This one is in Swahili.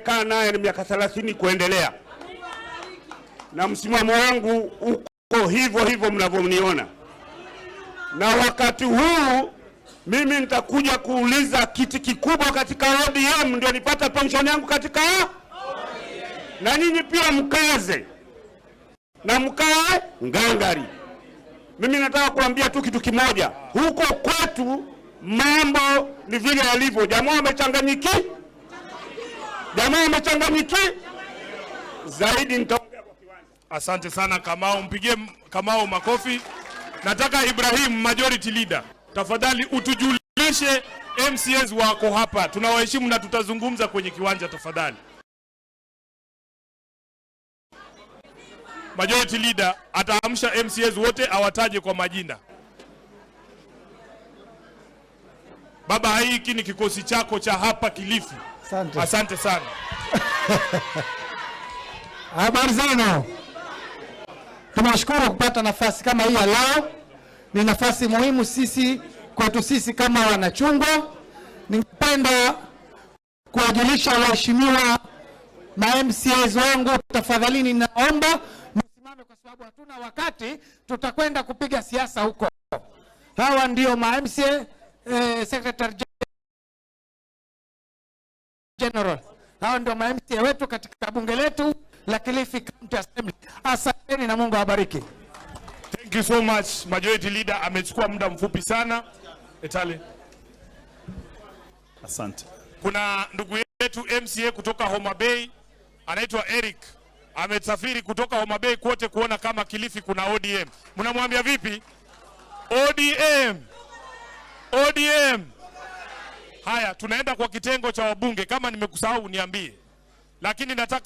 Nimekaa naye ni miaka 30 kuendelea, na msimamo wangu uko hivyo hivyo mnavyoniona, na wakati huu mimi nitakuja kuuliza kiti kikubwa katika ODM ndio nipate pension yangu katika ODM. Na nyinyi pia mkaze na mkae ngangari. Mimi nataka kuambia tu kitu kimoja, huko kwetu mambo ni vile yalivyo. Jamaa wamechanganyiki, jamaa wamechanganyiki zaidi. Nitaongea kwa kiwanja. Asante sana Kamau, mpigie Kamau makofi. Nataka Ibrahim, majority leader, tafadhali utujulishe MCAs wako hapa, tunawaheshimu na tutazungumza kwenye kiwanja, tafadhali. Majority leader ataamsha MCAs wote awataje kwa majina. Baba, hiki ni kikosi chako cha hapa Kilifi. Asante, asante sana. Habari zenu. Tunashukuru kupata nafasi kama hii ya leo. Ni nafasi muhimu sisi kwetu sisi kama wanachungwa. Ningependa kuwajulisha waheshimiwa ma MCAs wangu, tafadhalini naomba msimame, kwa sababu hatuna wakati, tutakwenda kupiga siasa huko. Hawa ndio ma MCA, Secretary General. Hawa ndio ma MCA wetu katika bunge letu la Kilifi County Assembly. Asanteni na Mungu awabariki. Thank you so much. Majority Leader amechukua muda mfupi sana. Etale. Asante. Kuna ndugu yetu MCA kutoka Homa Bay anaitwa Eric. Amesafiri kutoka Homa Bay kote kuona kama Kilifi kuna ODM. Mnamwambia vipi? ODM. ODM. Haya, tunaenda kwa kitengo cha wabunge. Kama nimekusahau niambie, lakini nataka